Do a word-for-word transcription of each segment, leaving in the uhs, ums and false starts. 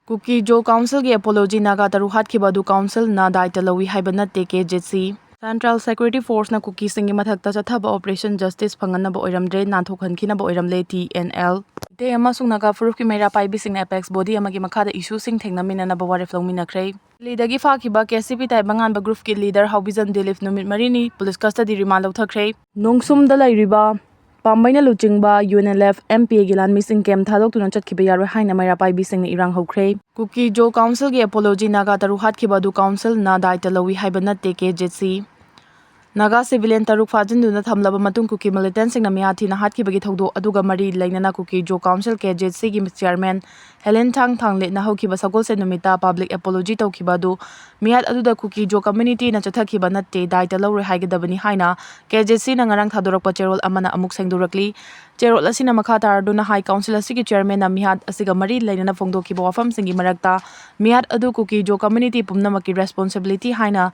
ꯀꯨꯀꯤ ꯖꯣ ꯀꯥꯎꯟꯁꯤꯜꯒꯤ ꯑꯦꯄꯣꯂꯣꯖꯤ꯫ ꯅꯥꯒꯥ ꯇꯔꯨꯛ ꯍꯥꯠꯈꯤꯕ ꯑꯗꯨ ꯀꯥꯎꯟꯁꯤꯜꯅ ꯗꯥꯏꯇ ꯂꯧꯏ ꯍꯥꯏꯕ ꯅꯠꯇꯦ, ꯀꯦ ꯖꯦ ꯁꯤ꯫ ꯁꯦꯟꯇ꯭ꯔꯦꯜ ꯁꯦꯀ꯭ꯌꯨꯔꯤꯇꯤ ꯐꯣꯔꯁꯅ ꯀꯨꯀꯤꯁꯤꯡꯒꯤ ꯃꯊꯛꯇ ꯆꯠꯊꯕ ꯑꯣꯄꯔꯦꯁꯟ ꯖꯁꯇꯤꯁ ꯐꯪꯍꯟꯅꯕ ꯑꯣꯏꯔꯝꯗ꯭ꯔꯦ, ꯅꯥꯟꯊꯣꯛꯍꯟꯈꯤꯅꯕ ꯑꯣꯏꯔꯝꯂꯦ, ꯇꯤ ꯑꯦꯟ ꯑꯦꯜ꯫ ꯃꯩꯇꯩ ꯑꯃꯁꯨꯡ ꯅꯥꯒꯥ ꯐꯨꯔꯨꯞꯀꯤ ꯃꯩꯔꯥ ꯄꯥꯏꯕꯤꯁꯤꯡꯅ ꯑꯦꯄꯦꯛꯁ ꯕꯣꯗꯤ ꯑꯃꯒꯤ ꯃꯈꯥꯗ ꯏꯁꯨꯁꯤꯡ ꯊꯦꯡꯅꯃꯤꯟꯅꯅꯕ ꯋꯥꯔꯦꯞ ꯂꯧꯃꯤꯟꯅꯈ꯭ꯔꯦ꯫ ꯗꯦꯜꯂꯤꯗꯒꯤ ꯐꯥꯈꯤꯕ ꯀꯦ ꯁꯤ ꯄꯤ ꯇꯥꯏꯕꯪꯉꯥꯟꯕ ꯒ꯭ꯔꯨꯞꯀꯤ ꯂꯤꯗꯔ ꯍꯥꯎꯕꯤꯖꯟ ꯗꯤꯂꯤꯞ ꯅꯨꯃꯤꯠ ꯃꯔꯤꯅꯤ ꯄꯨꯂꯤꯁ ꯀꯁꯇꯗꯤ ꯔꯤꯃꯥꯟ ꯂꯧꯊꯈ꯭ꯔꯦ꯫ ꯅꯣꯡꯁꯨꯝꯗ ꯂꯩꯔꯤꯕ ꯄꯥꯝꯕꯩꯅ ꯂꯨꯆꯤꯡꯕ U N L F M P ꯑꯦꯒꯤ ꯂꯥꯟꯃꯤꯁꯤꯡ ꯀꯦꯝ ꯊꯥꯗꯣꯛꯇꯨꯅ ꯆꯠꯈꯤꯕ ꯌꯥꯔꯣꯏ ꯍꯥꯏꯅ ꯃꯩꯔꯥ ꯄꯥꯏꯕꯤꯁꯤꯡꯅ ꯏꯔꯥꯡ ꯍꯧꯈ꯭ꯔꯦ꯫ ꯀꯨꯀꯤ ꯖꯣ ꯀꯥꯎꯟꯁꯤꯜꯒꯤ ꯑꯦꯄꯣꯂꯣꯖꯤ꯫ ꯅꯥꯒꯥ ꯇꯔꯨꯛ ꯍꯥꯠꯈꯤꯕ ꯑꯗꯨ ꯀꯥꯎꯟꯁꯤꯜꯅ ꯗꯥꯏꯇ ꯂꯧꯏ ꯍꯥꯏꯕ ꯅꯠꯇꯦ, ꯀꯦ ꯖꯦ ꯁꯤ꯫ ꯅꯥꯒꯥ ꯁꯤꯚꯤꯂꯤꯌꯟ ꯇꯔꯨꯛ ꯐꯥꯖꯤꯟꯗꯨꯅ ꯊꯝꯂꯕ ꯃꯇꯨꯡ ꯀꯨꯀꯤ ꯃꯤꯂꯤꯇꯦꯟꯁꯤꯡꯅ ꯃꯤꯍꯥꯠ ꯊꯤꯅ ꯍꯥꯠꯈꯤꯕꯒꯤ ꯊꯧꯗꯣꯛ ꯑꯗꯨꯒ ꯃꯔꯤ ꯂꯩꯅꯅ ꯀꯨꯀꯤ ꯖꯣ ꯀꯥꯎꯟꯁꯤꯜ, ꯀꯦ ꯖꯦ ꯁꯤꯒꯤ ꯆꯤꯌꯔꯃꯦꯟ ꯍꯦꯂꯦꯟ ꯊꯥꯡ ꯊꯥꯡꯂꯦꯠꯅ ꯍꯧꯈꯤꯕ ꯁꯒꯣꯜꯁꯦꯟ ꯅꯨꯃꯤꯠꯇ ꯄꯕ꯭ꯂꯤꯛ ꯑꯦꯄꯣꯂꯣꯖꯤ ꯇꯧꯈꯤꯕ ꯑꯗꯨ ꯃꯤꯍꯥꯠ ꯑꯗꯨꯗ ꯀꯨꯀꯤ ꯖꯣ ꯀꯝꯃ꯭ꯌꯨꯅꯤꯇꯤꯅ ꯆꯠꯊꯈꯤꯕ ꯅꯠꯇꯦ, ꯗꯥꯏꯇ ꯂꯧꯔꯣꯏ ꯍꯥꯏꯒꯗꯕꯅꯤ ꯍꯥꯏꯅ ꯀꯦ ꯖꯦ ꯁꯤꯅ ꯉꯔꯥꯡ ꯊꯥꯗꯣꯔꯛꯄ ꯆꯦꯔꯣꯜ ꯑꯃꯅ ꯑꯃꯨꯛ ꯁꯦꯡꯗꯣꯔꯛꯂꯤ꯫ ꯆꯦꯔꯣꯜ ꯑꯁꯤꯅ ꯃꯈꯥ ꯇꯥꯔꯗꯨꯅ ꯍꯥꯏ, ꯀꯥꯎꯟꯁꯤꯜ ꯑꯁꯤꯒꯤ ꯆꯤꯌꯔꯃꯦꯟꯅ ꯃꯤꯍꯥꯠ ꯑꯁꯤꯒ ꯃꯔꯤ ꯂꯩꯅꯅ ꯐꯣꯡꯗꯣꯛꯈꯤꯕ ꯋꯥꯐꯝꯁꯤꯡꯒꯤ ꯃꯔꯛꯇ ꯃꯤꯍꯥꯠ ꯑꯗꯨ ꯀꯨꯀꯤ ꯖꯣ ꯀꯝꯃ꯭ꯌꯨꯅꯤꯇꯤ ꯄꯨꯝꯅꯃꯛꯀꯤ ꯔꯦꯁꯄꯣꯟꯁꯤꯕꯤꯂꯤꯇꯤ ꯍꯥꯏꯅ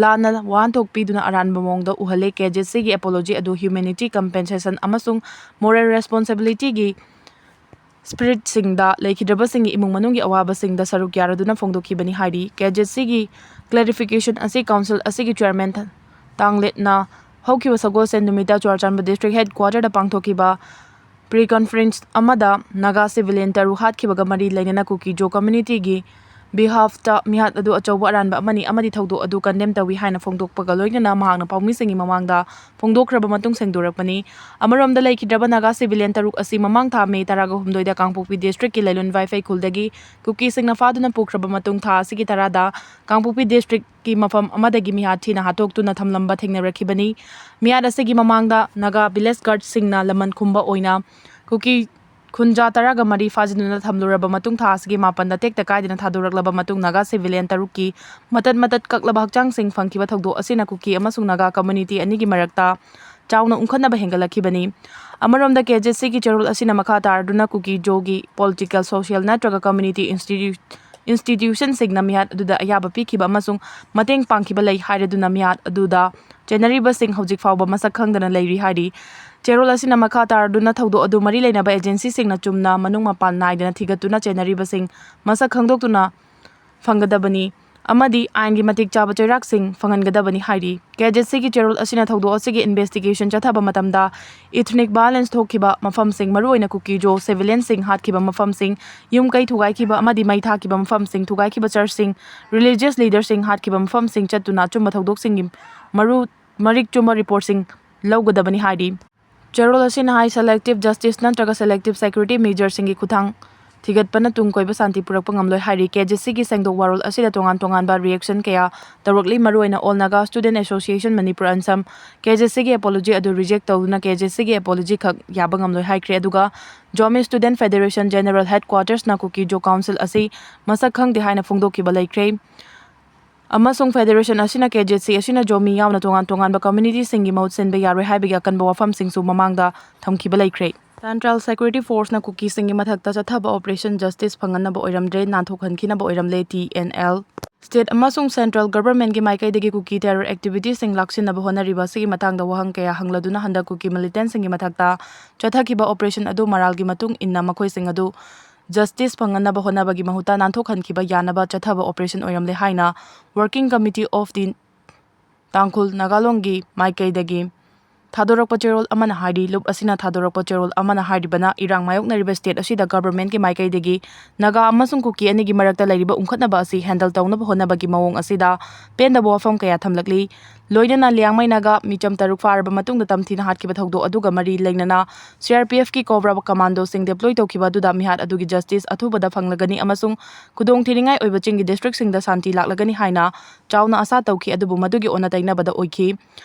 ꯂꯥꯟꯅ ꯋꯥꯍꯟꯊꯣꯛ ꯄꯤꯗꯨꯅ ꯑꯔꯥꯟꯕ ꯃꯑꯣꯡꯗ ꯎꯍꯜꯂꯦ꯫ ꯀꯦ ꯖꯦ ꯁꯤꯒꯤ ꯑꯦꯄꯣꯂꯣꯖꯤ ꯑꯗꯨ ꯍ꯭ꯌꯨꯃꯦꯅꯤꯇꯤ, ꯀꯝꯄꯦꯟꯁꯦꯁꯟ ꯑꯃꯁꯨꯡ ꯃꯣꯔꯦꯜ ꯔꯦꯁꯄꯣꯟꯁꯤꯕꯤꯂꯤꯇꯤꯒꯤ ꯁ꯭ꯄꯤꯔꯤꯠꯁꯤꯡꯗ ꯂꯩꯈꯤꯗ꯭ꯔꯕꯁꯤꯡꯒꯤ ꯏꯃꯨꯡ ꯃꯅꯨꯡꯒꯤ ꯑꯋꯥꯕꯁꯤꯡꯗ ꯁꯔꯨꯛ ꯌꯥꯔꯗꯨꯅ ꯐꯣꯡꯗꯣꯛꯈꯤꯕꯅꯤ ꯍꯥꯏꯔꯤ꯫ ꯀꯦ ꯖꯦ ꯁꯤꯒꯤ ꯀ꯭ꯂꯦꯔꯤꯐꯤꯀꯦꯁꯟ ꯑꯁꯤ ꯀꯥꯎꯟꯁꯤꯜ ꯑꯁꯤꯒꯤ ꯆꯤꯌꯔꯃꯦꯟ ꯊ-, ꯊꯥꯡꯂꯦꯠꯅ ꯍꯧꯈꯤꯕ ꯁꯒꯣꯜꯁꯦꯟ ꯅꯨꯃꯤꯠꯇ ꯆꯨꯔꯥꯆꯥꯟꯄꯨꯔ ꯗꯤꯁꯇ꯭ꯔꯤꯛ ꯍꯦꯗꯀ꯭ꯋꯥꯇꯔꯗ ꯄꯥꯡꯊꯣꯛꯈꯤꯕ ꯄ꯭ꯔꯤ ꯀꯟꯐꯔꯦꯟꯁ ꯑꯃꯗ ꯅꯥꯒꯥ ꯁꯤꯚꯤꯂꯤꯌꯟ ꯇꯔꯨꯛ ꯍꯥꯠꯈꯤꯕꯒ ꯃꯔꯤ ꯂꯩꯅꯅ ꯀꯨꯀꯤ ꯖꯣ ꯀꯝꯃ꯭ꯌꯨꯅꯤꯇꯤꯒꯤ ꯕꯤꯍꯥꯐꯇ ꯃꯤꯍꯥꯠ ꯑꯗꯨ ꯑꯆꯧꯕ ꯑꯔꯥꯟꯕ ꯑꯃꯅꯤ ꯑꯃꯗꯤ ꯊꯧꯗꯣꯛ ꯑꯗꯨ ꯀꯟꯗꯦꯝ ꯇꯧꯏ ꯍꯥꯏꯅ ꯐꯣꯡꯗꯣꯛꯄꯒ ꯂꯣꯏꯅꯅ ꯃꯍꯥꯛꯅ ꯄꯥꯎꯃꯤꯁꯤꯡꯒꯤ ꯃꯃꯥꯡꯗ ꯐꯣꯡꯗꯣꯛꯈ꯭ꯔꯕ ꯃꯇꯨꯡ ꯁꯦꯡꯗꯣꯔꯛꯄꯅꯤ꯫ ꯑꯃꯔꯣꯝꯗ ꯂꯩꯈꯤꯗ꯭ꯔꯕ ꯅꯥꯒꯥ ꯁꯤꯚꯤꯂꯤꯌꯟ ꯇꯔꯨꯛ ꯑꯁꯤ ꯃꯃꯥꯡ ꯊꯥ ꯃꯦ ꯇꯔꯥꯒ ꯍꯨꯝꯗꯣꯏꯗ ꯀꯥꯡꯄꯣꯛꯄꯤ ꯗꯤꯁꯇ꯭ꯔꯤꯛꯀꯤ ꯂꯩꯂꯨꯟ ꯋꯥꯏꯐꯩ ꯈꯨꯜꯗꯒꯤ ꯀꯨꯀꯤꯁꯤꯡꯅ ꯐꯥꯗꯨꯅ ꯄꯨꯈ꯭ꯔꯕ ꯃꯇꯨꯡ ꯊꯥ ꯑꯁꯤꯒꯤ ꯇꯔꯥꯗ ꯀꯥꯡꯄꯣꯛꯄꯤ ꯗꯤꯁꯇ꯭ꯔꯤꯛꯀꯤ ꯃꯐꯝ ꯑꯃꯗꯒꯤ ꯃꯤꯍꯥꯠ ꯊꯤꯅ ꯍꯥꯠꯇꯣꯛꯇꯨꯅ ꯊꯝꯂꯝꯕ ꯊꯦꯡꯅꯔꯛꯈꯤꯕꯅꯤ꯫ ꯃꯤꯍꯥꯠ ꯑꯁꯤꯒꯤ ꯃꯃꯥꯡꯗ ꯅꯥꯒꯥ ꯚꯤꯂꯦꯖ ꯒꯥꯔꯗꯁꯤꯡꯅ ꯂꯃꯟ ꯈꯨꯝꯕ ꯑꯣꯏꯅ ꯀꯨꯀꯤ ꯈꯨꯟꯖꯥ ꯇꯔꯥꯒ ꯃꯔꯤ ꯐꯥꯖꯤꯟꯗꯨꯅ ꯊꯝꯂꯨꯔꯕ ꯃꯇꯨꯡ ꯊꯥ ꯑꯁꯤꯒꯤ ꯃꯥꯄꯟꯗ ꯇꯦꯛꯇ ꯀꯥꯏꯗꯅ ꯊꯥꯗꯣꯔꯛꯂꯕ ꯃꯇꯨꯡ ꯅꯥꯒꯥ ꯁꯤꯚꯤꯂꯤꯌꯟ ꯇꯔꯨꯛꯀꯤ ꯃꯇꯠ ꯃꯇꯠ ꯀꯛꯂꯕ ꯍꯛꯆꯥꯡꯁꯤꯡ ꯐꯪꯈꯤꯕ ꯊꯧꯗꯣꯛ ꯑꯁꯤꯅ ꯀꯨꯀꯤ ꯑꯃꯁꯨꯡ ꯅꯥꯒꯥ ꯀꯝꯃ꯭ꯌꯨꯅꯤꯇꯤ ꯑꯅꯤꯒꯤ ꯃꯔꯛꯇ ꯆꯥꯎꯅ ꯎꯪꯈꯠꯅꯕ ꯍꯦꯟꯒꯠꯂꯛꯈꯤꯕꯅꯤ꯫ ꯑꯃꯔꯣꯝꯗ ꯀꯦ ꯖꯦ ꯁꯤꯒꯤ ꯆꯦꯔꯣꯜ ꯑꯁꯤꯅ ꯃꯈꯥ ꯇꯥꯔꯗꯨꯅ ꯀꯨꯀꯤ ꯖꯣꯒꯤ ꯄꯣꯂꯤꯇꯤꯀꯦꯜ, ꯁꯣꯁꯤꯌꯦꯜ ꯅꯠꯇ꯭ꯔꯒ ꯀꯝꯃ꯭ꯌꯨꯅꯤꯇꯤ ꯏꯟꯁꯇꯤꯇ꯭ꯌꯨꯠ institutionꯁꯤꯡꯅ ꯃꯤꯍꯥꯠ ꯑꯗꯨꯗ ꯑꯌꯥꯕ ꯄꯤꯈꯤꯕ ꯑꯃꯁꯨꯡ ꯃꯇꯦꯡ ꯄꯥꯡꯈꯤꯕ ꯂꯩ ꯍꯥꯏꯔꯗꯨꯅ ꯃꯤꯍꯥꯠ ꯑꯗꯨꯗ ꯆꯦꯟꯅꯔꯤꯕꯁꯤꯡ ꯍꯧꯖꯤꯛ ꯐꯥꯎꯕ ꯃꯁꯛ ꯈꯪꯗꯅ ꯂꯩꯔꯤ ꯍꯥꯏꯔꯤ꯫ ꯆꯦꯔꯣꯜ ꯑꯁꯤꯅ ꯃꯈꯥ ꯇꯥꯔꯗꯨꯅ ꯊꯧꯗꯣꯛ ꯑꯗꯨ ꯃꯔꯤ ꯂꯩꯅꯕ agencyꯁꯤꯡꯅ ꯆꯨꯝꯅ ꯃꯅꯨꯡ ꯃꯄꯥꯟ ꯅꯥꯏꯗꯅ ꯊꯤꯒꯠꯇꯨꯅ ꯆꯦꯟꯅꯔꯤꯕꯁꯤꯡ ꯃꯁꯛ ꯈꯪꯗꯣꯛꯇꯨꯅ ꯐꯪꯒꯗꯕꯅꯤ ꯑꯃꯗꯤ ꯑꯥꯏꯟꯒꯤ ꯃꯇꯤꯛ ꯆꯥꯕ ꯆꯩꯔꯥꯛꯁꯤꯡ ꯐꯪꯍꯟꯒꯗꯕꯅꯤ ꯍꯥꯏꯔꯤ꯫ KZCꯒꯤ ꯆꯦꯔꯣꯜ ꯑꯁꯤꯅ ꯊꯧꯗꯣꯛ ꯑꯁꯤꯒꯤ investigation ꯆꯠꯊꯕ ꯃꯇꯝꯗ ethnic violence ꯊꯣꯛꯈꯤꯕ ꯃꯐꯝꯁꯤꯡ, ꯃꯔꯨꯑꯣꯏꯅ ꯀꯨꯀꯤꯖꯣ civilianꯁꯤꯡ ꯍꯥꯠꯈꯤꯕ ꯃꯐꯝꯁꯤꯡ, ꯌꯨꯝ ꯀꯩ ꯊꯨꯒꯥꯏꯈꯤꯕ ꯑꯃꯗꯤ ꯃꯩ ꯊꯥꯈꯤꯕ ꯃꯐꯝꯁꯤꯡ, ꯊꯨꯒꯥꯏꯈꯤꯕ churchꯁꯤꯡ, religious leaderꯁꯤꯡ ꯍꯥꯠꯈꯤꯕ ꯃꯐꯝꯁꯤꯡ ꯆꯠꯇꯨꯅ ꯑꯆꯨꯝꯕ ꯊꯧꯗꯣꯛꯁꯤꯡꯒꯤ ꯃꯔꯨ ꯃꯔꯤꯛ ꯆꯨꯝꯕ reportꯁꯤꯡ ꯂꯧꯒꯗꯕꯅꯤ ꯍꯥꯏꯔꯤ꯫ ꯆꯦꯔꯣꯜ ꯑꯁꯤꯅ ꯍꯥꯏ, selective justice ꯅꯠꯇ꯭ꯔꯒ selective security measuresꯁꯤꯡꯒꯤ ꯈꯨꯠꯊꯥꯡ ꯊꯤꯒꯠꯄꯅ ꯇꯨꯡ ꯀꯣꯏꯕ ꯁꯥꯟꯇꯤ ꯄꯨꯔꯛꯄ ꯉꯝꯂꯣꯏ ꯍꯥꯏꯔꯤ꯫ KZCꯒꯤ ꯁꯦꯡꯗꯣꯛ ꯋꯥꯔꯣꯜ ꯑꯁꯤꯗ ꯇꯣꯉꯥꯟ ꯇꯣꯉꯥꯟꯕ reaction ꯀꯌꯥ ꯇꯧꯔꯛꯂꯤ꯫ ꯃꯔꯨꯑꯣꯏꯅ All Naga Student Association Manipur, ANSAM, KZCꯒꯤ apology ꯑꯗꯨ reject ꯇꯧꯗꯨꯅ KZCꯒꯤ apology ꯈꯛ ꯌꯥꯕ ꯉꯝꯂꯣꯏ ꯍꯥꯏꯈ꯭ꯔꯦ꯫ ꯑꯗꯨꯒ Zomi Student Federation General Headquartersꯅ ꯀꯨꯀꯤꯖꯣ council ꯑꯁꯤ ꯃꯁꯛ ꯈꯪꯗꯦ ꯍꯥꯏꯅ ꯐꯣꯡꯗꯣꯛꯈꯤꯕ ꯂꯩꯈ꯭ꯔꯦ꯫ ꯑꯃꯁꯨꯡ federation ꯑꯁꯤꯅ KZC ꯑꯁꯤꯅ ꯖꯣꯃꯤ ꯌꯥꯎꯅ ꯇꯣꯉꯥꯟ ꯇꯣꯉꯥꯟꯕ communityꯁꯤꯡꯒꯤ ꯃꯍꯨꯠ ꯁꯤꯟꯕ ꯌꯥꯔꯣꯏ ꯍꯥꯏꯕꯒꯤ ꯑꯀꯟꯕ ꯋꯥꯐꯝꯁꯤꯡꯁꯨ ꯃꯃꯥꯡꯗ ꯊꯝꯈꯤꯕ ꯂꯩꯈ꯭ꯔꯦ꯫ Central Security Forceꯅ ꯀꯨꯀꯤꯁꯤꯡꯒꯤ ꯃꯊꯛꯇ ꯆꯠꯊꯕ operation justice ꯐꯪꯍꯟꯅꯕ ꯑꯣꯏꯔꯝꯗ꯭ꯔꯦ, ꯅꯥꯟꯊꯣꯛꯍꯟꯈꯤꯅꯕ ꯑꯣꯏꯔꯝꯂꯦ, TNL꯫ State ꯑꯃꯁꯨꯡ central governmentꯀꯤ ꯃꯥꯏꯀꯩꯗꯒꯤ ꯀꯨꯀꯤ terror activityꯁꯤꯡ ꯂꯥꯛꯁꯤꯟꯅꯕ ꯍꯣꯠꯅꯔꯤꯕ ꯑꯁꯤꯒꯤ ꯃꯇꯥꯡꯗ ꯋꯥꯍꯪ ꯀꯌꯥ ꯍꯪꯂꯗꯨꯅ ꯍꯟꯗꯛ ꯀꯨꯀꯤ militantꯁꯤꯡꯒꯤ ꯃꯊꯛꯇ ꯆꯠꯊꯈꯤꯕ operation ꯑꯗꯨ ꯃꯔꯥꯜꯒꯤ ꯃꯇꯨꯡ ꯏꯟꯅ ꯃꯈꯣꯏꯁꯤꯡ ꯑꯗꯨ justice ꯐꯪꯍꯟꯅꯕ ꯍꯣꯠꯅꯕꯒꯤ ꯃꯍꯨꯠꯇ ꯅꯥꯟꯊꯣꯛꯍꯟꯈꯤꯕ ꯌꯥꯅꯕ ꯆꯠꯊꯕ operation ꯑꯣꯏꯔꯝꯂꯦ ꯍꯥꯏꯅ Working Committee of the ꯇꯥꯡꯈꯨꯜ ꯅꯥꯒꯥꯂꯣꯡꯒꯤ ꯃꯥꯏꯀꯩꯗꯒꯤ ꯊꯥꯗꯣꯔꯛꯄ ꯆꯦꯔꯣꯜ ꯑꯃꯅ ꯍꯥꯏꯔꯤ꯫ ꯂꯨꯞ ꯑꯁꯤꯅ ꯊꯥꯗꯣꯔꯛꯄ ꯆꯦꯔꯣꯜ ꯑꯃꯅ ꯍꯥꯏꯔꯤꯕꯅ ꯏꯔꯥꯡ ꯃꯥꯌꯣꯛꯅꯔꯤꯕ state ꯑꯁꯤꯗ governmentꯀꯤ ꯃꯥꯏꯀꯩꯗꯒꯤ ꯅꯥꯒꯥ ꯑꯃꯁꯨꯡ ꯀꯨꯀꯤ ꯑꯅꯤꯒꯤ ꯃꯔꯛꯇ ꯂꯩꯔꯤꯕ ꯎꯪꯈꯠꯅꯕ ꯑꯁꯤ handle ꯇꯧꯅꯕ ꯍꯣꯠꯅꯕꯒꯤ ꯃꯑꯣꯡ ꯑꯁꯤꯗ ꯄꯦꯟꯗꯕ ꯋꯥꯐꯝ ꯀꯌꯥ ꯊꯝꯂꯛꯂꯤ꯫ ꯂꯣꯏꯅꯅ ꯂꯤꯌꯥꯡꯃꯩ ꯅꯥꯒꯥ ꯃꯤꯆꯝ ꯇꯔꯨꯛ ꯐꯥꯔꯕ ꯃꯇꯨꯡꯗ ꯇꯝꯊꯤꯅ ꯍꯥꯠꯈꯤꯕ ꯊꯧꯗꯣꯛ ꯑꯗꯨꯒ ꯃꯔꯤ ꯂꯩꯅꯅ CRPFꯀꯤ COBRA commandoꯁꯤꯡ deploy ꯇꯧꯈꯤꯕ ꯑꯗꯨꯗ ꯃꯤꯍꯥꯠ ꯑꯗꯨꯒꯤ justice ꯑꯊꯨꯕꯗ ꯐꯪꯂꯒꯅꯤ ꯑꯃꯁꯨꯡ ꯈꯨꯗꯣꯡꯊꯤꯅꯤꯡꯉꯥꯏ ꯑꯣꯏꯕ ꯆꯤꯡꯒꯤ districtꯁꯤꯡꯗ ꯁꯥꯟꯇꯤ ꯂꯥꯛꯂꯒꯅꯤ ꯍꯥꯏꯅ ꯆꯥꯎꯅ ꯑꯁꯥ ꯇꯧꯈꯤ, ꯑꯗꯨꯕꯨ ꯃꯗꯨꯒꯤ ꯑꯣꯟꯅ ꯇꯩꯅꯕꯗ ꯑꯣꯏꯈꯤ꯫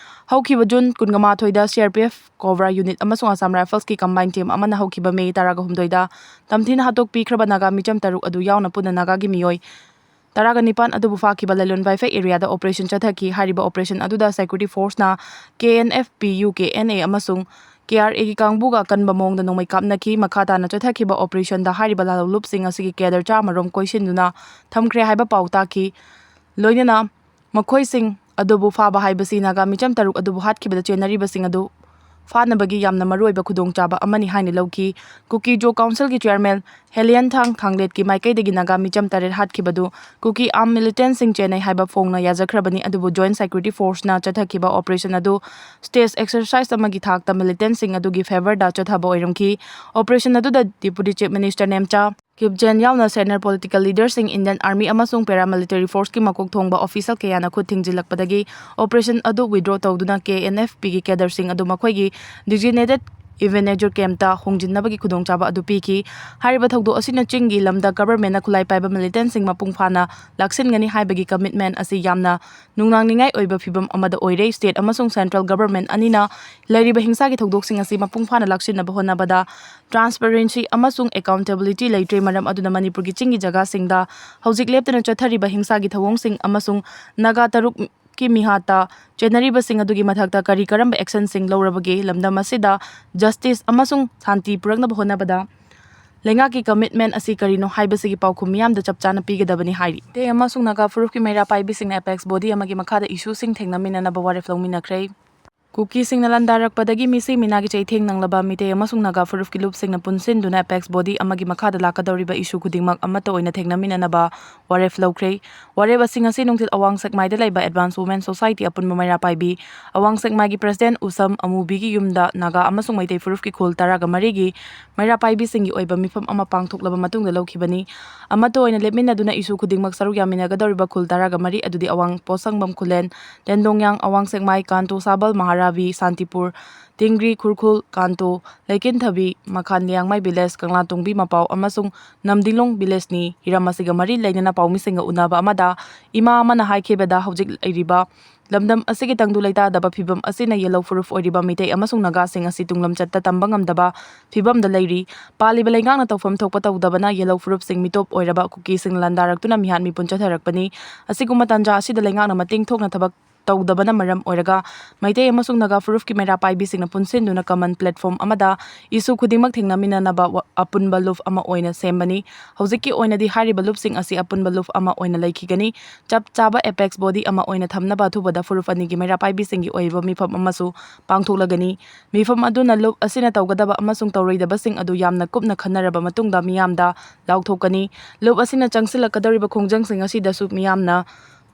ꯍꯧꯈꯤꯕ June ꯀꯨꯟꯃꯉꯥꯊꯣꯏꯗ CRPF, COBRA unit ꯑꯃꯁꯨꯡ Assam Riflesꯀꯤ combined team ꯑꯃꯅ ꯍꯧꯈꯤꯕ May ꯇꯔꯥꯒ ꯍꯨꯝꯗꯣꯏꯗ ꯇꯝꯊꯤꯅ ꯍꯥꯠꯇꯣꯛꯄꯤꯈ꯭ꯔꯕ ꯅꯥꯒꯥ ꯃꯤꯆꯝ ꯇꯔꯨꯛ ꯑꯗꯨ ꯌꯥꯎꯅ ꯄꯨꯟꯅ ꯅꯥꯒꯥꯒꯤ ꯃꯤꯑꯣꯏ ꯇꯔꯥꯒ ꯅꯤꯄꯥꯟ ꯑꯗꯨꯕꯨ ꯐꯥꯈꯤꯕ ꯂꯂꯣꯟ ꯕꯥꯏꯐꯩ areaꯗ operation ꯆꯠꯊꯈꯤ꯫ ꯍꯥꯏꯔꯤꯕ operation ꯑꯗꯨꯗ security forceꯅ KNF, PU, KNA ꯑꯃꯁꯨꯡ ꯀꯦ ꯑꯥꯔ ꯑꯦꯒꯤ ꯀꯥꯡꯕꯨꯒ ꯑꯀꯟꯕ ꯃꯑꯣꯡꯗ ꯅꯣꯡꯃꯩ ꯀꯥꯞꯅꯈꯤ꯫ ꯃꯈꯥ ꯇꯥꯅ ꯆꯠꯊꯈꯤꯕ operation ꯗ ꯍꯥꯏꯔꯤꯕ ꯂꯥꯂꯣꯡꯂꯨꯞꯁꯤꯡ ꯑꯁꯤꯒꯤ cadre ꯆꯥꯝꯃ ꯔꯣꯝ ꯀꯣꯏꯁꯤꯟꯗꯨꯅ ꯊꯝꯈ꯭ꯔꯦ ꯍꯥꯏꯕ ꯄꯥꯎ ꯇꯥꯈꯤ꯫ ꯂꯣꯏꯅꯅ ꯃꯈꯣꯏꯁꯤꯡ ꯑꯗꯨꯕꯨ ꯐꯥꯕ ꯍꯥꯏꯕꯁꯤ ꯅꯥꯒꯥ ꯃꯤꯆꯝ ꯇꯔꯨꯛ ꯑꯗꯨꯕꯨ ꯍꯥꯠꯈꯤꯕꯗ ꯆꯦꯟꯅꯔꯤꯕꯁꯤꯡ ꯑꯗꯨ ꯐꯥꯅꯕꯒꯤ ꯌꯥꯝꯅ ꯃꯔꯨꯑꯣꯏꯕ ꯈꯨꯗꯣꯡꯆꯥꯕ ꯑꯃꯅꯤ ꯍꯥꯏꯅ ꯂꯧꯈꯤ꯫ ꯀꯨꯀꯤ ꯖꯣ council ꯒꯤ chairman ꯍꯦꯂꯤꯌꯟꯊꯥꯡ ꯊꯥꯡꯂꯦꯠꯀꯤ ꯃꯥꯏꯀꯩꯗꯒꯤ ꯅꯥꯒꯥ ꯃꯤꯆꯝ ꯇꯔꯦꯠ ꯍꯥꯠꯈꯤꯕꯗꯨ ꯀꯨꯀꯤ armed militant ꯁꯤꯡ ꯆꯦꯟꯅꯩ ꯍꯥꯏꯕ ꯐꯣꯡꯅ ꯌꯥꯖꯈ꯭ꯔꯕꯅꯤ, ꯑꯗꯨꯕꯨ Joint Security Force ꯅ ꯆꯠꯊꯈꯤꯕ operation ꯑꯗꯨ stage exercise ꯑꯃꯒꯤ ꯊꯥꯛꯇ militant ꯁꯤꯡ ꯑꯗꯨꯒꯤ favour ꯗ ꯆꯠꯊꯕ ꯑꯣꯏꯔꯝꯈꯤ꯫ Operation ꯑꯗꯨꯗ Deputy Chief Minister ꯅꯦꯝꯆꯥ ꯀꯤꯞꯖꯦꯟ ꯌꯥꯎꯅ senior political leader ꯁꯤꯡ, Indian Army ꯑꯃꯁꯨꯡ paramilitary force ꯀꯤ ꯃꯀꯣꯛ ꯊꯣꯡꯕ official ꯀꯌꯥꯅ ꯈꯨꯠ ꯊꯤꯡꯖꯤꯜꯂꯛꯄꯗꯒꯤ operation ꯑꯗꯨ withdraw ꯇꯧꯗꯨꯅ ꯀꯦ ꯑꯦꯟ ꯑꯦꯐ ꯄꯤ ꯒꯤ cadre ꯁꯤꯡ ꯑꯗꯨ ꯃꯈꯣꯏꯒꯤ designated Ebenezer camp ꯇ ꯍꯣꯡꯖꯤꯟꯅꯕꯒꯤ ꯈꯨꯗꯣꯡꯆꯥꯕ ꯑꯗꯨ ꯄꯤꯈꯤ꯫ ꯍꯥꯏꯔꯤꯕ ꯊꯧꯗꯣꯛ ꯑꯁꯤꯅ ꯆꯤꯡꯒꯤ ꯂꯝꯗ government ꯅ ꯈꯨꯠꯂꯥꯏ ꯄꯥꯏꯕ militant ꯁꯤꯡ ꯃꯄꯨꯡ ꯐꯥꯅ ꯂꯥꯛꯁꯤꯟꯒꯅꯤ ꯍꯥꯏꯕꯒꯤ commitment ꯑꯁꯤ ꯌꯥꯝꯅ ꯅꯨꯡꯅꯥꯡꯅꯤꯡꯉꯥꯏ ꯑꯣꯏꯕ ꯐꯤꯚꯝ ꯑꯃꯗ ꯑꯣꯏꯔꯦ꯫ State ꯑꯃꯁꯨꯡ central government ꯑꯅꯤꯅ ꯂꯩꯔꯤꯕ ꯍꯤꯡꯁꯥꯒꯤ ꯊꯧꯗꯣꯛꯁꯤꯡ ꯑꯁꯤ ꯃꯄꯨꯡ ꯐꯥꯅ ꯂꯥꯛꯁꯤꯟꯅꯕ ꯍꯣꯠꯅꯕꯗ transparency ꯑꯃꯁꯨꯡ accountability ꯂꯩꯇ꯭ꯔꯦ꯫ ꯃꯔꯝ ꯑꯗꯨꯅ ꯃꯅꯤꯄꯨꯔꯒꯤ ꯆꯤꯡꯒꯤ ꯖꯒꯥꯁꯤꯡꯗ ꯍꯧꯖꯤꯛ ꯂꯦꯞꯇꯅ ꯆꯠꯊꯔꯤꯕ ꯍꯤꯡꯁꯥꯒꯤ ꯊꯧꯑꯣꯡꯁꯤꯡ ꯑꯃꯁꯨꯡ ꯅꯥꯒꯥ ꯇꯔꯨꯛ ꯀꯤ ꯃꯤꯍꯥꯠꯇ ꯆꯦꯟꯅꯔꯤꯕꯁꯤꯡ ꯑꯗꯨꯒꯤ ꯃꯊꯛꯇ ꯀꯔꯤ ꯀꯔꯝꯕ action ꯁꯤꯡ ꯂꯧꯔꯕꯒꯦ? ꯂꯝꯗꯝ ꯑꯁꯤꯗ justice ꯑꯃꯁꯨꯡ ꯁꯥꯟꯇꯤ ꯄꯨꯔꯛꯅꯕ ꯍꯣꯠꯅꯕꯗ ꯂꯩꯉꯥꯛꯀꯤ commitment ꯑꯁꯤ ꯀꯔꯤꯅꯣ ꯍꯥꯏꯕꯁꯤꯒꯤ ꯄꯥꯎꯈꯨꯝ ꯃꯤꯌꯥꯝꯗ ꯆꯞ ꯆꯥꯅ ꯄꯤꯒꯗꯕꯅꯤ ꯍꯥꯏꯔꯤ꯫ ꯃꯩꯇꯩ ꯑꯃꯁꯨꯡ ꯅꯥꯒꯥ ꯐꯨꯔꯨꯞꯀꯤ ꯃꯩꯔꯥ ꯄꯥꯏꯕꯤꯁꯤꯡꯅ apex body ꯑꯃꯒꯤ ꯃꯈꯥꯗ issue ꯁꯤꯡ ꯊꯦꯡꯅꯃꯤꯟꯅꯅꯕ ꯋꯥꯔꯦꯞ ꯂꯧꯃꯤꯟꯅꯈ꯭ꯔꯦ꯫ ꯀꯨꯀꯤꯁꯤꯡꯅ ꯂꯥꯟꯗꯥꯔꯛꯄꯗꯒꯤ ꯃꯤꯁꯤ ꯃꯤꯅꯥꯒꯤ ꯆꯩꯊꯦꯡ ꯅꯪꯂꯕ ꯃꯤꯇꯩ ꯑꯃꯁꯨꯡ ꯅꯥꯒꯥ ꯐꯨꯔꯨꯞꯀꯤ ꯂꯨꯞꯁꯤꯡꯅ ꯄꯨꯟꯁꯤꯟꯗꯨꯅ apex body ꯑꯃꯒꯤ ꯃꯈꯥꯗ ꯂꯥꯛꯀꯗꯧꯔꯤꯕ issue ꯈꯨꯗꯤꯡꯃꯛ ꯑꯃꯠꯇ ꯑꯣꯏꯅ ꯊꯦꯡꯅꯃꯤꯟꯅꯅꯕ ꯋꯥꯔꯦꯞ ꯂꯧꯈ꯭ꯔꯦ꯫ ꯋꯥꯔꯦꯞ ꯑꯁꯤ ꯉꯁꯤ ꯅꯨꯡꯊꯤꯜ ꯑꯋꯥꯡ ꯁꯦꯛꯃꯥꯏꯗ ꯂꯩꯕ Advance Women Society ꯑꯄꯨꯟꯕ ꯃꯩꯔꯥ ꯄꯥꯏꯕꯤ ꯑꯋꯥꯡ ꯁꯦꯛꯃꯥꯏꯒꯤ president ꯎꯁꯝ ꯑꯃꯨꯕꯤꯒꯤ ꯌꯨꯝꯗ ꯅꯥꯒꯥ ꯑꯃꯁꯨꯡ ꯃꯩꯇꯩ ꯐꯨꯔꯨꯞꯀꯤ ꯈꯨꯜ ꯇꯔꯥꯒ ꯃꯔꯤꯒꯤ ꯃꯩꯔꯥ ꯄꯥꯏꯕꯤꯁꯤꯡꯒꯤ ꯑꯣꯏꯕ ꯃꯤꯐꯝ ꯑꯃ ꯄꯥꯡꯊꯣꯛꯂꯕ ꯃꯇꯨꯡꯗ ꯂꯧꯈꯤꯕꯅꯤ꯫ ꯑꯃꯠꯇ ꯑꯣꯏꯅ ꯂꯦꯞꯃꯤꯟꯅꯗꯨꯅ issue ꯈꯨꯗꯤꯡꯃꯛ ꯁꯔꯨꯛ ꯌꯥꯃꯤꯟꯅꯒꯗꯧꯔꯤꯕ ꯈꯨꯜ ꯇꯔꯥꯒ ꯃꯔꯤ ꯑꯗꯨꯗꯤ ꯑꯋꯥꯡ ꯄꯣꯠꯁꯪꯕꯝ ꯈꯨꯂꯦꯟ, ꯇꯦꯟꯗꯣꯡꯌꯥꯡ, ꯑꯋꯥꯡ ꯁꯦꯛꯃꯥꯏ, ꯀꯥꯟꯇꯣ ꯁꯥꯕꯜ, ꯃꯍꯥꯔꯥꯕꯤ, ꯁꯥꯟꯇꯤꯄꯨꯔ, ꯇꯤꯡꯒ꯭ꯔꯤ, ꯈꯨꯔꯈꯨꯜ, ꯀꯥꯟꯇꯣ, ꯂꯩꯀꯤꯟꯊꯕꯤ, ꯃꯈꯥꯟ ꯂꯤꯌꯥꯡꯃꯩ village, ꯀꯪꯂꯥꯇꯣꯡꯕꯤ ꯃꯄꯥꯎ ꯑꯃꯁꯨꯡ ꯅꯝꯗꯤꯂꯣꯡ village ꯅꯤ꯫ ꯍꯤꯔꯝ ꯑꯁꯤꯒ ꯃꯔꯤ ꯂꯩꯅꯅ ꯄꯥꯎꯃꯤꯁꯤꯡꯒ ꯎꯅꯕ ꯑꯃꯗ ꯏꯃꯥ ꯑꯃꯅ ꯍꯥꯏꯈꯤꯕꯗ ꯍꯧꯖꯤꯛ ꯂꯩꯔꯤꯕ ꯂꯝꯗꯝ ꯑꯁꯤꯒꯤ ꯇꯪꯗꯨ ꯂꯩꯇꯥꯗꯕ ꯐꯤꯕꯝ ꯑꯁꯤꯅ ꯌꯦꯜꯍꯧ ꯐꯨꯔꯨꯞ ꯑꯣꯏꯔꯤꯕ ꯃꯤꯇꯩ ꯑꯃꯁꯨꯡ ꯅꯥꯒꯥꯁꯤꯡ ꯑꯁꯤ ꯇꯨꯡꯂꯝꯆꯠꯇ ꯇꯝꯕ ꯉꯝꯗꯕ ꯐꯤꯕꯝꯗ ꯂꯩꯔꯤ꯫ ꯄꯥꯜꯂꯤꯕ ꯂꯩꯉꯥꯛꯅ ꯇꯧꯐꯝ ꯊꯣꯛꯄ ꯇꯧꯗꯕꯅ ꯌꯦꯜꯍꯧ ꯐꯨꯔꯨꯞꯁꯤꯡ ꯃꯤꯇꯣꯞ ꯑꯣꯏꯔꯕ ꯀꯨꯀꯤꯁꯤꯡ ꯂꯥꯟꯗꯥꯔꯛꯇꯨꯅ ꯃꯤꯍꯥꯠ ꯃꯤꯄꯨꯟ ꯆꯠꯊꯔꯛꯄꯅꯤ꯫ ꯑꯁꯤꯒꯨꯝꯕ ꯇꯥꯟꯖꯥ ꯑꯁꯤꯗ ꯂꯩꯉꯥꯛꯅ ꯃꯇꯤꯡ ꯊꯣꯛꯅ ꯊꯕꯛ ꯇꯧꯗꯕꯅ ꯃꯔꯝ ꯑꯣꯏꯔꯒ ꯃꯩꯇꯩ ꯑꯃꯁꯨꯡ ꯅꯥꯒꯥ ꯐꯨꯔꯨꯞꯀꯤ ꯃꯩꯔꯥ ꯄꯥꯏꯕꯤꯁꯤꯡꯅ ꯄꯨꯟꯁꯤꯟꯗꯨꯅ common platform ꯑꯃꯗ issue ꯈꯨꯗꯤꯡꯃꯛ ꯊꯦꯡꯅꯃꯤꯟꯅꯅꯕ ꯋꯥ-, ꯑꯄꯨꯟꯕ ꯂꯨꯞ ꯑꯃ ꯑꯣꯏꯅ ꯁꯦꯝꯕꯅꯤ꯫ ꯍꯧꯖꯤꯛꯀꯤ ꯑꯣꯏꯅꯗꯤ ꯍꯥꯏꯔꯤꯕ ꯂꯨꯞꯁꯤꯡ ꯑꯁꯤ ꯑꯄꯨꯟꯕ ꯂꯨꯞ ꯑꯃ ꯑꯣꯏꯅ ꯂꯩꯈꯤꯒꯅꯤ꯫ ꯆꯞ ꯆꯥꯕ apex body ꯑꯃ ꯑꯣꯏꯅ ꯊꯝꯅꯕ ꯑꯊꯨꯕꯗ ꯐꯨꯔꯨꯞ ꯑꯅꯤꯒꯤ ꯃꯩꯔꯥ ꯄꯥꯏꯕꯤꯁꯤꯡꯒꯤ ꯑꯣꯏꯕ ꯃꯤꯐꯝ ꯑꯃꯁꯨ ꯄꯥꯡꯊꯣꯛꯂꯒꯅꯤ꯫ ꯃꯤꯐꯝ ꯑꯗꯨꯅ ꯂꯨꯞ ꯑꯁꯤꯅ ꯇꯧꯒꯗꯕ ꯑꯃꯁꯨꯡ ꯇꯧꯔꯣꯏꯗꯕꯁꯤꯡ ꯑꯗꯨ ꯌꯥꯝꯅ ꯀꯨꯞꯅ ꯈꯟꯅꯔꯕ ꯃꯇꯨꯡꯗ ꯃꯤꯌꯥꯝꯗ ꯂꯥꯎꯊꯣꯛꯀꯅꯤ꯫ ꯂꯨꯞ ꯑꯁꯤꯅ ꯆꯪꯁꯤꯜꯂꯛꯀꯗꯧꯔꯤꯕ ꯈꯣꯡꯖꯪꯁꯤꯡ ꯑꯁꯤꯗꯁꯨ ꯃꯤꯌꯥꯝꯅ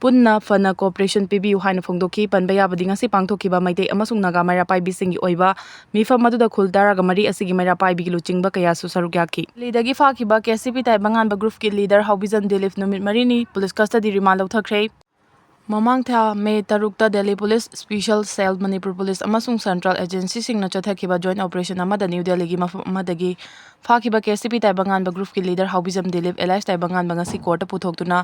ꯄꯨꯟꯅ ꯐꯅ cooperation ꯄꯤꯕꯤꯌꯨ ꯍꯥꯏꯅ ꯐꯣꯡꯗꯣꯛꯈꯤ꯫ ꯄꯟꯕ ꯌꯥꯕꯗꯤ ꯉꯁꯤ ꯄꯥꯡꯊꯣꯛꯈꯤꯕ ꯃꯩꯇꯩ ꯑꯃꯁꯨꯡ ꯅꯥꯒꯥ ꯃꯩꯔꯥ ꯄꯥꯏꯕꯤꯁꯤꯡꯒꯤ ꯑꯣꯏꯕ ꯃꯤꯐꯝ ꯑꯗꯨꯗ ꯈꯨꯜ ꯇꯔꯥꯒ ꯃꯔꯤ ꯑꯁꯤꯒꯤ ꯃꯩꯔꯥ ꯄꯥꯏꯕꯤꯒꯤ ꯂꯨꯆꯤꯡꯕ ꯀꯌꯥꯁꯨ ꯁꯔꯨꯛ ꯌꯥꯈꯤ꯫ ꯗꯦꯜꯂꯤꯗꯒꯤ ꯐꯥꯈꯤꯕ ꯀꯦ ꯁꯤ ꯄꯤ ꯇꯥꯏꯕꯪꯉꯥꯟꯕ ꯒ꯭ꯔꯨꯞꯀꯤ ꯂꯤꯗꯔ ꯍꯥꯎꯕꯤꯖꯝ ꯗꯤꯂꯤꯞ ꯅꯨꯃꯤꯠ ꯃꯔꯤꯅꯤ ꯄꯨꯂꯤꯁ ꯀꯁꯇꯗꯤ ꯔꯤꯃꯥꯟ ꯂꯧꯊꯈ꯭ꯔꯦ꯫ ꯃꯃꯥꯡ ꯊꯥ ꯃꯦ ꯇꯔꯨꯛꯇ ꯗꯦꯜꯂꯤ ꯄꯨꯂꯤꯁ, ꯁ꯭ꯄꯤꯁꯦꯜ ꯁꯦꯜ, ꯃꯅꯤꯄꯨꯔ ꯄꯨꯂꯤꯁ ꯑꯃꯁꯨꯡ ꯁꯦꯟꯇ꯭ꯔꯦꯜ ꯑꯦꯖꯦꯟꯁꯤꯁꯤꯡꯅ ꯆꯠꯊꯈꯤꯕ ꯖꯣꯏꯟꯠ ꯑꯣꯄꯔꯦꯁꯟ ꯑꯃꯗ ꯅ꯭ꯌꯨ ꯗꯦꯜꯂꯤꯒꯤ ꯃꯐꯝ ꯑꯃꯗꯒꯤ ꯐꯥꯈꯤꯕ ꯀꯦ ꯁꯤ ꯄꯤ ꯇꯥꯏꯕꯪꯉꯥꯟꯕ ꯒ꯭ꯔꯨꯞꯀꯤ ꯂꯤꯗꯔ ꯍꯥꯎꯕꯤꯖꯝ ꯗꯤꯂꯤꯞ ꯑꯦꯂꯥꯏꯁ ꯇꯥꯏꯕꯪꯉꯥꯟꯕ ꯉꯁꯤ ꯀꯣꯔꯠꯇ ꯄꯨꯊꯣꯛꯇꯨꯅ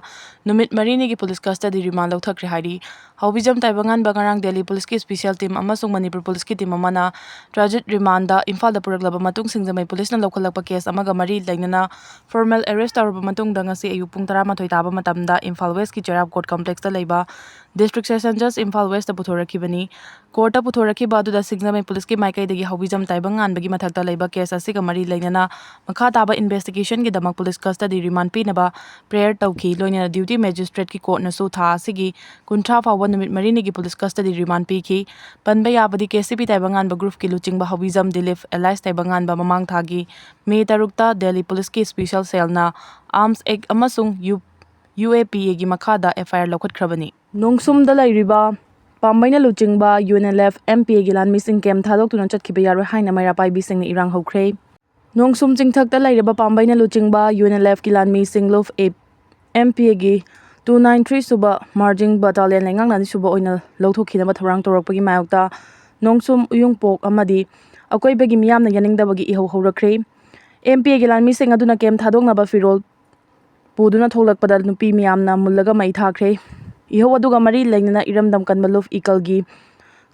ꯅꯨꯃꯤꯠ ꯃꯔꯤꯅꯤꯒꯤ ꯄꯨꯂꯤꯁ ꯀꯁꯇꯗꯤ ꯔꯤꯃꯥꯟ ꯂꯧꯊꯈ꯭ꯔꯦ ꯍꯥꯏꯔꯤ꯫ ꯍꯥꯎꯕꯤꯖꯝ ꯇꯥꯏꯕꯪꯉꯥꯟꯕ ꯉꯔꯥꯡ ꯗꯦꯜꯂꯤ ꯄꯨꯂꯤꯁꯀꯤ ꯁ꯭ꯄꯤꯁꯦꯜ ꯇꯤꯝ ꯑꯃꯁꯨꯡ ꯃꯅꯤꯄꯨꯔ ꯄꯨꯂꯤꯁꯀꯤ ꯇꯤꯝ ꯑꯃꯅ ꯇ꯭ꯔꯥꯟꯖꯤꯠ ꯔꯤꯃꯥꯟꯗ ꯏꯝꯐꯥꯜꯗ ꯄꯨꯔꯛꯂꯕ ꯃꯇꯨꯡ ꯁꯤꯡꯖꯃꯩ ꯄꯨꯂꯤꯁꯅ ꯂꯧꯈꯠꯂꯛꯄ ꯀꯦꯁ ꯑꯃꯒ ꯃꯔꯤ ꯂꯩꯅꯅ ꯐꯣꯔꯃꯦꯜ ꯑꯦꯔꯦꯁ ꯇꯧꯔꯕ ꯃꯇꯨꯡꯗ ꯉꯁꯤ ꯑꯌꯨꯛ ꯄꯨꯡ ꯇꯔꯥꯃꯥꯊꯣꯏ ꯇꯥꯕ ꯃꯇꯝꯗ ꯏꯝꯐꯥꯜ ꯋꯦꯁꯀꯤ ꯆꯩꯔꯥꯞ ꯀꯣꯔꯠ ꯀꯝꯄ꯭ꯂꯦꯛꯁꯇ ꯂꯩꯕ ꯗꯤꯁꯇ꯭ꯔꯤꯛ ꯁꯦꯁꯟ ꯖꯖ ꯏꯝꯐꯥꯜ ꯋꯦꯁꯇ ꯄꯨꯊꯣꯔꯛꯈꯤꯕꯅꯤ꯫ ꯀꯣꯔꯠꯇ ꯄꯨꯊꯣꯔꯛꯈꯤꯕ ꯑꯗꯨꯗ ꯁꯤꯡꯖꯃꯩ ꯄꯨꯂꯤꯁꯀꯤ ꯃꯥꯏꯀꯩꯗꯒꯤ ꯍꯥꯎꯕꯤꯖꯝ ꯇꯥꯏꯕꯪꯉꯥꯟꯕꯒꯤ ꯃꯊꯛꯇ ꯂꯩꯕ ꯀꯦꯁ ꯑꯁꯤꯒ ꯃꯔꯤ ꯂꯩꯅꯅ ꯃꯈꯥ ꯇꯥꯕ ꯏꯟꯚꯦꯁꯇꯤꯒꯦꯁꯟꯒꯤꯗꯃꯛ ꯄꯨꯂꯤꯁ ꯀꯁꯇꯗꯤ ꯔꯤꯃꯥꯟ ꯄꯤꯅꯕ ꯄ꯭ꯔꯦꯌꯔ ꯇꯧꯈꯤ꯫ ꯂꯣꯏꯅꯅ ꯗ꯭ꯌꯨꯇꯤ ꯃꯦꯖꯤꯁꯇ꯭ꯔꯦꯠꯀꯤ ꯀꯣꯔꯠꯅꯁꯨ ꯊꯥ ꯑꯁꯤꯒꯤ ꯀꯨꯟꯊ꯭ꯔꯥ ꯐꯥꯎꯕ ꯅꯨꯃꯤꯠ ꯃꯔꯤꯅꯤꯒꯤ ꯄꯨꯂꯤꯁ ꯀꯁꯇꯗꯤ ꯔꯤꯃꯥꯟ ꯄꯤꯈꯤ꯫ ꯄꯟꯕ ꯌꯥꯕꯗꯤ ꯀꯦ ꯁꯤ ꯄꯤ ꯇꯥꯏꯕꯪꯉꯥꯟꯕ ꯒ꯭ꯔꯨꯞꯀꯤ ꯂꯨꯆꯤꯡꯕ ꯍꯥꯎꯕꯤꯖꯝ ꯗꯤꯂꯤꯞ ꯑꯦꯂꯥꯏꯁ ꯇꯥꯏꯕꯪꯉꯥꯟꯕ ꯃꯃꯥꯡ ꯊꯥꯒꯤ ꯃꯦ ꯇꯔꯨꯛꯇ ꯗꯦꯜꯂꯤ ꯄꯨꯂꯤꯁꯀꯤ ꯁ꯭ꯄꯤꯁꯦꯜ ꯁꯦꯜꯅ ꯑꯥꯔꯝꯁ ꯑꯦꯛ ꯑꯃꯁꯨꯡ ꯌꯨ, ꯌꯨ ꯑꯦ ꯄꯤ ꯑꯦꯒꯤ ꯃꯈꯥꯗ ꯑꯦꯐ ꯑꯥꯏ ꯑꯥꯔ ꯂꯧꯈꯠꯈ꯭ꯔꯕꯅꯤ꯫ ꯅꯣꯡꯁꯨꯝꯗ ꯂꯩꯔꯤꯕ ꯄꯥꯝꯕꯩꯅ ꯂꯨꯆꯤꯡꯕ U N L F, M P ꯑꯦꯒꯤ ꯂꯥꯟꯃꯤꯁꯤꯡ ꯀꯦꯝ ꯊꯥꯗꯣꯛꯇꯨꯅ ꯆꯠꯈꯤꯕ ꯌꯥꯔꯣꯏ ꯍꯥꯏꯅ ꯃꯩꯔꯥ ꯄꯥꯏꯕꯤꯁꯤꯡꯅ ꯏꯔꯥꯡ ꯍꯧꯈ꯭ꯔꯦ꯫ ꯅꯣꯡꯁꯨꯝ ꯆꯤꯡꯊꯛꯇ ꯂꯩꯔꯤꯕ ꯄꯥꯝꯕꯩꯅ ꯂꯨꯆꯤꯡꯕ ꯌꯨ ꯑꯦꯟ ꯑꯦꯜ ꯑꯦꯐꯀꯤ ꯂꯥꯟꯃꯤꯁꯤꯡ ꯂꯨꯞ ꯑꯦ, ꯑꯦꯝ ꯄꯤ ꯑꯦꯒꯤ two nine three ꯁꯨꯕ ꯃꯥꯔꯖꯤꯡ ꯕꯇꯥꯂꯤꯌꯟ ꯂꯩꯉꯥꯛꯅ ꯑꯅꯤꯁꯨꯕ ꯑꯣꯏꯅ ꯂꯧꯊꯣꯛꯈꯤꯅꯕ ꯊꯧꯔꯥꯡ ꯇꯧꯔꯛꯄꯒꯤ ꯃꯥꯌꯣꯛꯇ ꯅꯣꯡꯁꯨꯝ, ꯎꯌꯨꯡꯄꯣꯛ ꯑꯃꯗꯤ ꯑꯀꯣꯏꯕꯒꯤ ꯃꯤꯌꯥꯝꯅ ꯌꯥꯅꯤꯡꯗꯕꯒꯤ ꯏꯍꯧ ꯍꯧꯔꯛꯈ꯭ꯔꯦ꯫ ꯑꯦꯝ ꯄꯤ ꯑꯦꯒꯤ ꯂꯥꯟꯃꯤꯁꯤꯡ ꯑꯗꯨꯅ ꯀꯦꯝ ꯊꯥꯗꯣꯛꯅꯕ ꯐꯤꯔꯣꯜ ꯄꯨꯗꯨꯅ ꯊꯣꯛꯂꯛꯄꯗ ꯅꯨꯄꯤ ꯃꯤꯌꯥꯝꯅ ꯃꯨꯜꯂꯒ ꯃꯩ ꯊꯥꯈ꯭ꯔꯦ꯫ ꯏꯍꯧ ꯑꯗꯨꯒ ꯃꯔꯤ ꯂꯩꯅꯅ ꯏꯔꯝꯗꯝ ꯀꯟꯕ ꯂꯨꯞ ꯏꯀꯜꯒꯤ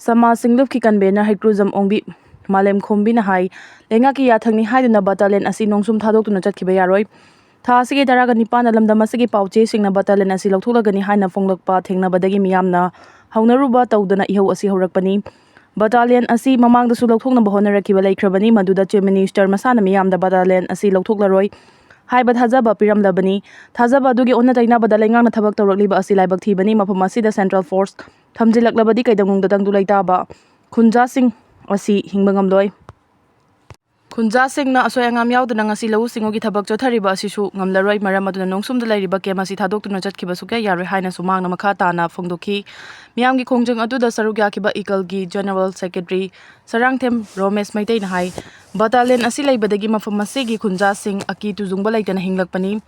ꯁꯃꯥꯖ ꯁꯤꯡꯂꯨꯞꯀꯤ ꯀꯟꯚꯦꯅꯔ ꯍꯩꯀ꯭ꯔꯨꯖꯝ ꯑꯣꯡꯕꯤ ꯃꯥꯂꯦꯝ ꯈꯣꯝꯕꯤꯅ ꯍꯥꯏ, ꯂꯩꯉꯥꯛꯀꯤ ꯌꯥꯊꯪꯅꯤ ꯍꯥꯏꯗꯨꯅ ꯕꯇꯥꯂꯤꯌꯟ ꯑꯁꯤ ꯅꯣꯡꯁꯨꯝ ꯊꯥꯗꯣꯛꯇꯨꯅ ꯆꯠꯈꯤꯕ ꯌꯥꯔꯣꯏ꯫ ꯊꯥ ꯑꯁꯤꯒꯤ ꯇꯔꯥꯒ ꯅꯤꯄꯥꯟꯗ ꯂꯝꯗꯝ ꯑꯁꯤꯒꯤ ꯄꯥꯎ ꯆꯦꯁꯤꯡꯅ ꯕꯇꯥꯂꯤꯌꯟ ꯑꯁꯤ ꯂꯧꯊꯣꯛꯂꯒꯅꯤ ꯍꯥꯏꯅ ꯐꯣꯡꯂꯛꯄ ꯊꯦꯡꯅꯕꯗꯒꯤ ꯃꯤꯌꯥꯝꯅ ꯍꯧꯅꯔꯨꯕ ꯇꯧꯗꯅ ꯏꯍꯧ ꯑꯁꯤ ꯍꯧꯔꯛꯄꯅꯤ꯫ ꯕꯇꯥꯂꯤꯌꯟ ꯑꯁꯤ ꯃꯃꯥꯡꯗꯁꯨ ꯂꯧꯊꯣꯛꯅꯕ ꯍꯣꯠꯅꯔꯛꯈꯤꯕ ꯂꯩꯈ꯭ꯔꯕꯅꯤ, ꯃꯗꯨꯗ Chief Minister ꯃꯁꯥꯅ ꯃꯤꯌꯥꯝꯗ ꯕꯇꯥꯂꯤꯌꯟ ꯑꯁꯤ ꯂꯧꯊꯣꯛꯂꯔꯣꯏ ꯍꯥꯏꯕ ꯊꯥꯖꯕ ꯄꯤꯔꯝꯂꯕꯅꯤ꯫ ꯊꯥꯖꯕ ꯑꯗꯨꯒꯤ ꯑꯣꯟꯅ ꯇꯩꯅꯕꯗ ꯂꯩꯉꯥꯛꯅ ꯊꯕꯛ ꯇꯧꯔꯛꯂꯤꯕ ꯑꯁꯤ ꯂꯥꯏꯕꯛ ꯊꯤꯕꯅꯤ꯫ ꯃꯐꯝ ꯑꯁꯤꯗ central force ꯊꯝꯖꯤꯜꯂꯛꯂꯕꯗꯤ ꯀꯩꯗꯧꯅꯨꯡꯗ ꯇꯪꯗꯨ ꯂꯩꯇꯥꯕ ꯈꯨꯟꯖꯥꯁꯤꯡ ꯑꯁꯤ ꯍꯤꯡꯕ ꯉꯝꯂꯣꯏ꯫ ꯈꯨꯟꯖꯥꯁꯤꯡꯅ ꯑꯁꯣꯏ ꯑꯉꯥꯝ ꯌꯥꯎꯗꯅ ꯉꯁꯤ ꯂꯧꯎ ꯁꯤꯡꯎꯒꯤ ꯊꯕꯛ ꯆꯠꯊꯔꯤꯕ ꯑꯁꯤꯁꯨ ꯉꯝꯂꯔꯣꯏ꯫ ꯃꯔꯝ ꯑꯗꯨꯅ ꯅꯣꯡꯁꯨꯝꯗ ꯂꯩꯔꯤꯕ camp ꯑꯁꯤ ꯊꯥꯗꯣꯛꯇꯨꯅ ꯆꯠꯈꯤꯕ ꯁꯨꯛꯌꯥ ꯌꯥꯔꯣꯏ ꯍꯥꯏꯅꯁꯨ ꯃꯍꯥꯛꯅ ꯃꯈꯥ ꯇꯥꯅ ꯐꯣꯡꯗꯣꯛꯈꯤ꯫ ꯃꯤꯌꯥꯝꯒꯤ ꯈꯣꯡꯖꯪ ꯑꯗꯨꯗ ꯁꯔꯨꯛ ꯌꯥꯈꯤꯕ ꯏꯀꯜꯒꯤ General Secretary ꯁꯔꯥꯡꯊꯦꯝ ꯔꯣꯃꯦꯁ ꯃꯩꯇꯩꯅ ꯍꯥꯏ, ꯕꯇꯥꯂꯤꯌꯟ ꯑꯁꯤ ꯂꯩꯕꯗꯒꯤ ꯃꯐꯝ ꯑꯁꯤꯒꯤ ꯈꯨꯟꯖꯥꯁꯤꯡ ꯑꯀꯤ ꯇꯨꯖꯨꯡꯕ ꯂꯩꯇꯅ ꯍꯤꯡꯂꯛꯄꯅꯤ꯫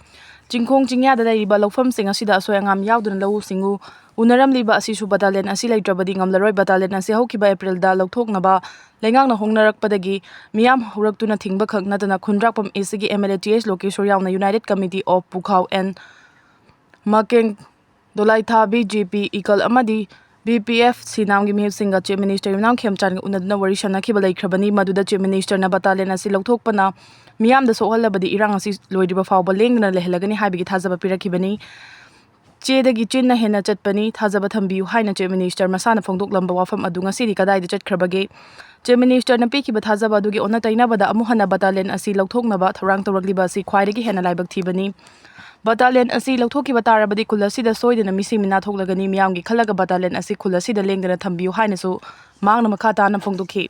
ꯆꯤꯡꯈꯣꯡ ꯆꯤꯡꯌꯥꯗ ꯂꯩꯔꯤꯕ ꯂꯧꯐꯝꯁꯤꯡ ꯑꯁꯤꯗ ꯑꯁꯣꯏ ꯑꯉꯥꯝ ꯌꯥꯎꯗꯅ ꯂꯧꯎ ꯁꯤꯡꯎ ꯎꯅꯔꯝꯂꯤꯕ ꯑꯁꯤꯁꯨ ꯕꯇꯥꯂꯤꯌꯟ ꯑꯁꯤ ꯂꯩꯇ꯭ꯔꯕꯗꯤ ꯉꯝꯂꯔꯣꯏ꯫ ꯕꯇꯥꯂꯤꯌꯟ ꯑꯁꯤ ꯍꯧꯈꯤꯕ April ꯗ ꯂꯧꯊꯣꯛꯅꯕ ꯂꯩꯉꯥꯛꯅ ꯍꯣꯡꯅꯔꯛꯄꯗꯒꯤ ꯃꯤꯌꯥꯝ ꯍꯧꯔꯛꯇꯨꯅ ꯊꯤꯡꯕ ꯈꯛ ꯅꯠꯇꯅ ꯈꯨꯟꯗ꯭ꯔꯥꯛꯄꯝ East ꯀꯤ MLA ꯇꯤ ꯑꯩꯆ ꯂꯣꯀꯦꯁꯣꯔ ꯌꯥꯎꯅ United Committee of Pukhao and Makeng Dolaitha, B J P ꯏꯀꯜ ꯑꯃꯗꯤ ꯕꯤ ꯄꯤ ꯑꯦꯐ ꯁꯤꯅꯥꯝꯒꯤ ꯃꯤꯍꯨꯠꯁꯤꯡꯒ Chief Minister ꯌꯨꯝꯅꯥꯝ ꯈꯦꯝꯆꯥꯟꯒ ꯎꯅꯗꯨꯅ ꯋꯥꯔꯤ ꯁꯥꯟꯅꯈꯤꯕ ꯂꯩꯈ꯭ꯔꯕꯅꯤ꯫ ꯃꯗꯨꯗ Chief Minister ꯅ ꯕꯇꯥꯂꯤꯌꯟ ꯑꯁꯤ ꯂꯧꯊꯣꯛꯄꯅ ꯃꯤꯌꯥꯝꯗ ꯁꯣꯛꯍꯜꯂꯕꯗꯤ ꯏꯔꯥꯡ ꯑꯁꯤ ꯂꯣꯏꯗ꯭ꯔꯤꯕ ꯐꯥꯎꯕ ꯂꯦꯡꯗꯅ ꯂꯩꯍꯜꯂꯒꯅꯤ ꯍꯥꯏꯕꯒꯤ ꯊꯥꯖꯕ ꯄꯤꯔꯛꯈꯤꯕꯅꯤ꯫ ꯆꯦꯗꯒꯤ ꯆꯤꯟꯅ ꯍꯦꯟꯅ ꯆꯠꯄꯅꯤ, ꯊꯥꯖꯕ ꯊꯝꯕꯤꯌꯨ ꯍꯥꯏꯅ Chief Minister ꯃꯁꯥꯅ ꯐꯣꯡꯗꯣꯛꯂꯝꯕ ꯋꯥꯐꯝ ꯑꯗꯨ ꯉꯁꯤꯗꯤ ꯀꯗꯥꯏꯗ ꯆꯠꯈ꯭ꯔꯕꯒꯦ? Chief Minister ꯅ ꯄꯤꯈꯤꯕ ꯊꯥꯖꯕ ꯑꯗꯨꯒꯤ ꯑꯣꯟꯅ ꯇꯩꯅꯕꯗ ꯑꯃꯨꯛ ꯍꯟꯅ ꯕꯇꯥꯂꯤꯌꯟ ꯑꯁꯤ ꯂꯧꯊꯣꯛꯅꯕ ꯊꯧꯔꯥꯡ ꯇꯧꯔꯛꯂꯤꯕ ꯑꯁꯤ ꯈ꯭ꯋꯥꯏꯗꯒꯤ ꯍꯦꯟꯅ ꯂꯥꯏꯕꯛ ꯊꯤꯕꯅꯤ꯫ ꯕꯇꯥꯂꯤꯌꯟ ꯑꯁꯤ ꯂꯧꯊꯣꯛꯈꯤꯕ ꯇꯥꯔꯕꯗꯤ ꯈꯨꯜ ꯑꯁꯤꯗ ꯁꯣꯏꯗꯅ ꯃꯤꯁꯤ ꯃꯤꯅꯥ ꯊꯣꯛꯂꯒꯅꯤ꯫ ꯃꯤꯌꯥꯝꯒꯤ ꯈꯜꯂꯒ ꯕꯇꯥꯂꯤꯌꯟ ꯑꯁꯤ ꯈꯨꯜ ꯑꯁꯤꯗ ꯂꯦꯡꯗꯅ ꯊꯝꯕꯤꯌꯨ ꯍꯥꯏꯅꯁꯨ ꯃꯍꯥꯛꯅ ꯃꯈꯥ ꯇꯥꯅ ꯐꯣꯡꯗꯣꯛꯈꯤ꯫